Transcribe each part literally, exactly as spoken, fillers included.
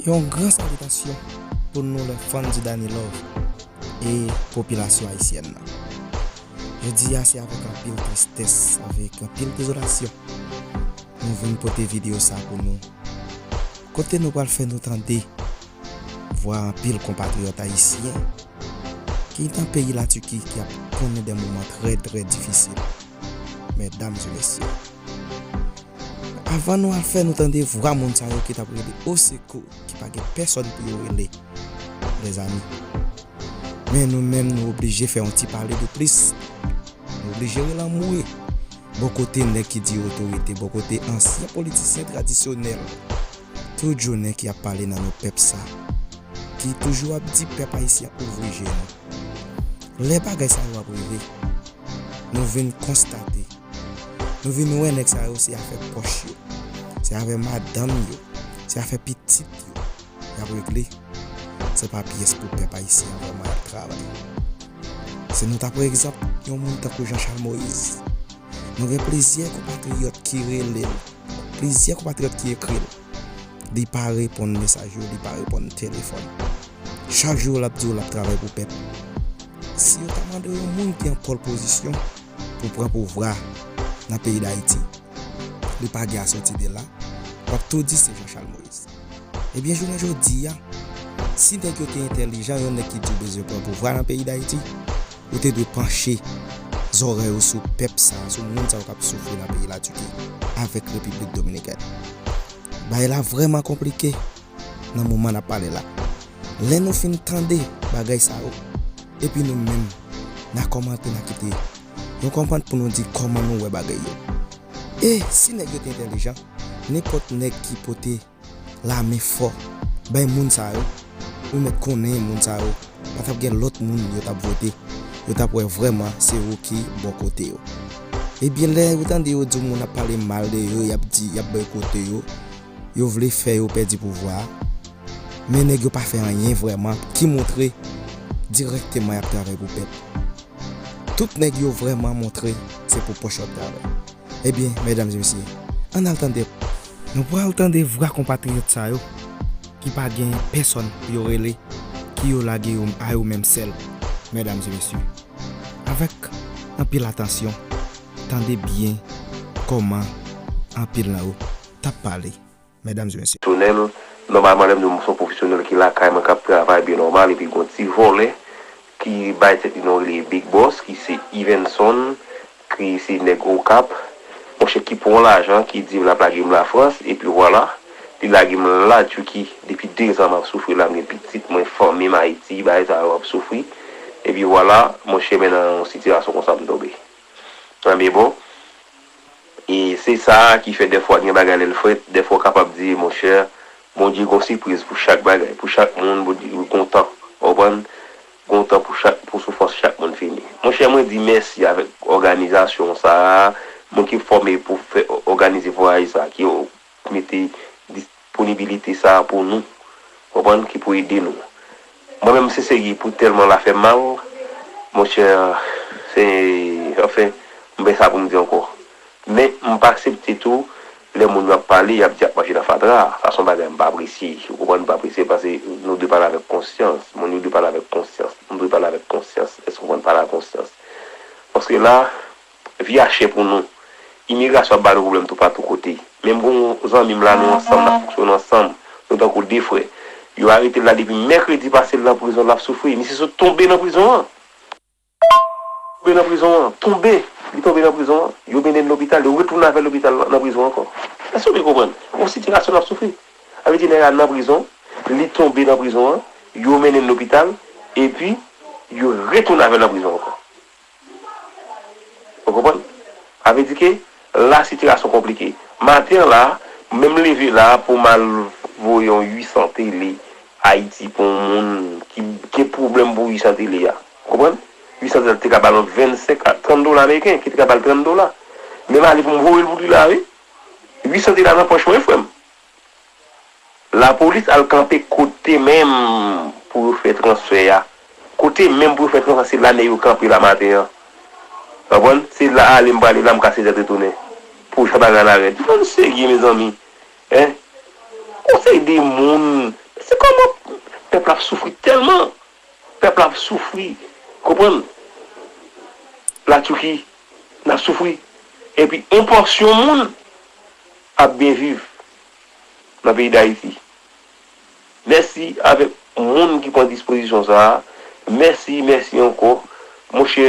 Yon gran salitasyon pou nou lè fan di Dani Love e popilasyon ayisyèn nan. Jodi a se avèk anpil tristès, avèk anpil dezolasyon, nou vin pote videyo sa pou nou. Kote nou pral fè nou tande vwa anpil konpatriyòt ayisyen ki nan peyi Latiki ki ap konnen de moman trè, trè difisil. Medam e mesye, avan nou al fè nou tande vwa moun sa yo ki t ap rele osekou, ki pa gen pèsòn pou yo rele, lèzami. Men nou menm, nou oblije fè yon ti pale de plis. Nou oblije rele anmwe bò kote nèg ki di otorite, bò kote ansyen politisyen tradisyonèl, tout jounen ki ap pale nan non pèp sa, ki toujou ap di pèp ayisyen ouvri je nou. Lè bagay sa yo ap rive, nou vin konstate, nou vin wè nèg sa yo se afè pòch yo, se afè madanm yo, se afè pitit yo y ap regle. Se pa pyès pou pèp ayisyen an vrèman y ap travay. Si nou ta pran egzanp yon moun tankou Jean Charles Moïse, nou gen plizyè konpatriyòt ki rele l, plizyè konpatriyòt ki ekri l. Li pa reponn mesaj yo, li pa reponn telefòn. Chak jou l ap di w l ap travay pou pèp. Si yo ta mande w yon moun ki an pòl pozisyon pou pran pouvwa nan peyi Dayiti, li pa gen asoti de la, w ap tou di se Jean Charles Moïse. Ebyen, jounen jodi a, si nèg yo te entèlijan, yon nèg ki di w bezwen pran pouvwa nan peyi Dayiti, ou te dwe panche zòrèy ou sou pèp sa, sou moun sa yo k ap soufri nan peyi Latiki avèk Repiblik Dominikèn. Bagay la vrèman konplike nan moman n ap pale la. Lè nou fin tande bagay sa yo, epi nou menm, n a kòmante, n a kite yon kòmantè pou nou di kòman nou wè bagay yo. E si nèg yo te entèlijan, nenpòt nèg ki pote lame fò bay moun sa yo, ou mèt konnen moun sa yo pa t ap gen lòt moun yo t ap vote, yo t ap wè vrèman se ou ki bò kote yo. Ebyen, lè yo tande yo di moun ap pale mal de yo, y ap di, y ap bòykote yo, yo vle fè yo pèdi pouvwa a, men nèg yo pa fè anyen vrèman ki montre dirèkteman y ap travay pou pèp. Tout nèg yo vrèman montre se pou pòch yo ap travay. Ebyen, medam e mesye, ann al tande. Nou pral tande vwa konpatriyòt sa yo ki pa gen pèsòn pou yo rele, ki yo lage yo a yo menm sèl, medam e mesye. Avèk anpil atansyon, tande byen kòman anpil nan yo t ap pale, medam e mesye. Pwofesyonèl, nòmalman lè m di w m se yon pwofesyonèl ki lakay mwen k ap travay byen nòmal, epi gon ti vòlè ki bay tèt li non rele Big Boss, ki se Yvenson, ki se nèg Okap, monchè, ki pran lajan, ki di l ap lage m Lafrans, epi vwala, li lage m Latiki depi dezan m ap soufri la, m gen pitit mwen, fanmi m Ayiti, bagay sa yo ap soufri, epi vwala, monchè, men nan yon sitiyasyon konsa m tonbe. Ebyen bon, e se sa ki fè dèfwa gen bagay lè l frèt, dèfwa w kapab di, monchè, Bondye gon sipriz pou chak bagay, pou chak moun, Bondye gon tan, w konprann? Gon tan pou chak, pou soufrans chak moun fini. Monchè, mwen di mèsi avèk òganizasyon sa a, moun ki fòme pou fè òganize vwayaj sa a, ki mete disponibilite sa a pou nou, konprann, ki pou ede nou. Mwen menm, se serye pou tèlman l ap fè m mal, monchè, se, anfen, m pa sa pou m di ankò. Men, m pa aksepte tou, lè moun yo ap pale, y ap di y ap manje nan fatra. Sa se yon bagay m pa apresye. Ou konprann, m pa apresye, paske nou dwe pale avèk konsyans. Moun yo dwe pale avèk konsyans. M dwe pale avèk konsyans. Èske w konprann, pale ak konsyans? Paske la, vi a chè pou nou. Imigrasyon ap ba nou pwoblèm toupatou kote. Menm gon zanmi m la, nou ansanm, n ap fonksyone ansanm. Nou tankou de frè. Yo arete l la depi mèkredi pase, l nan prizon, l ap soufri. Misye sot tonbe nan prizon an. Tonbe nan prizon an. Tonbe. Li tonbe nan prizon an. Yo mennen l lopital. Yo retounen avè l lopital nan, nan prizon ankò. Èske w byen konprann? Yon sitiyasyon l ap soufri. Sa vle di nèg la nan prizon, li tonbe nan prizon an, yo mennen l lopital, epi yo retounen avè l nan prizon ankò. Ou konprann? Sa vle di ke la sitiyasyon konplike. Maten an la, menm leve la pou m al voye yon uitsan tele Ayiti pou yon moun ki gen pwoblèm pou uitsan tele a. Ou konprann? Uitsan tele a te ka ba l yon vennsenk a trant dola ameriken, ki te ka ba l trant dola. Men m ale pou m voye l pou li la, wi. Uitsan tele a nan pòch mwen, frè m. Lapolis al kanpe kote menm pou yo fè transfè a. Kote menm pou yo fè transfè, se la nèg yo kanpe la maten an. Konprann? Se la ale m prale la, m ka sezi retounen. Pou jan bagay la rèd. Fò n serye, mezanmi. Hein? Konsèy de moun, Pèp la ap soufri tèlman. Pèp la ap soufri. Konprann? Latiki, n ap soufri. Epi, yon pòsyon moun ap byen viv nan peyi Dayiti. Mèsi avèk moun ki pran dispozisyon sa a. Mèsi, mèsi ankò. Monchè,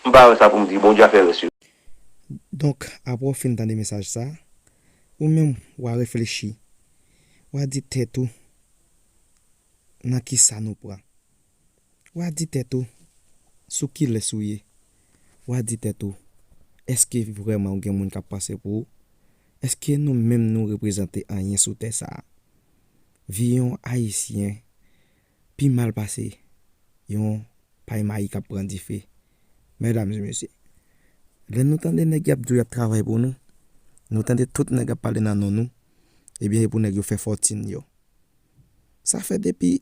m pa wè sa pou m di. Bondye a fè rès yo. Donk, apre w fin tande mesaj sa, ou menm, w a reflechi. W a di tèt ou, nan ki sa nou pran. W a di tèt ou, sou ki lès ou ye. W a di tèt ou, èske vrèman ou gen moun k ap panse pou ou? Èske nou menm nou reprezante anyen sou tè sa a? Vi yon Ayisyen pi mal pase yon pay mayi k ap pran dife. Medam e mesye, lè nou tande nèg y ap di w y ap travay pou nou, nou tande tout nèg ap pale nan non nou, ebyen, e pou nèg yo fè fòtin yo. Sa fè depi,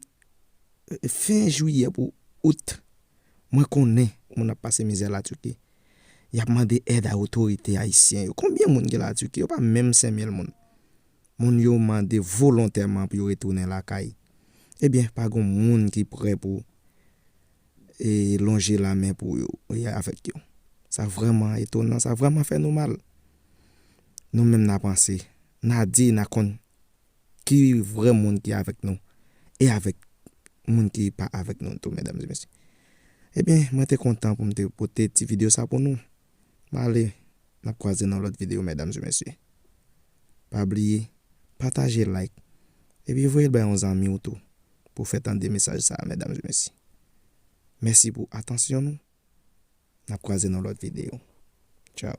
eh, fen jiyè pou out, mwen konnen moun ap pase mizè Latiki. Y ap mande èd a otorite ayisyen yo. Konbyen moun gen Latiki? Yo pa menm senk mil moun. Moun yo mande volontèman pou yo retounen lakay. Ebyen, pa gen moun ki prè pou, e, lonje lamen pou yo, e, avèk yo. Sa vrèman etonan, sa vrèman fè nou mal. Nou menm n a panse, n a di, n a konn ki vrè moun ki avèk nou, e avèk moun ki pa avèk nou tou, medam e mesye. Ebyen, mwen te kontan pou m te pote ti videyo sa pou nou. M ale, n ap kwaze nan lòt videyo, medam e mesye. Pa bliye, pataje, like, epi voye l bay yon zanmi w tou, pou fè tande mesaj sa a, medam e mesye. Mèsi pou atansyon nou. N ap kwaze nan lòt videyo. Tchaw.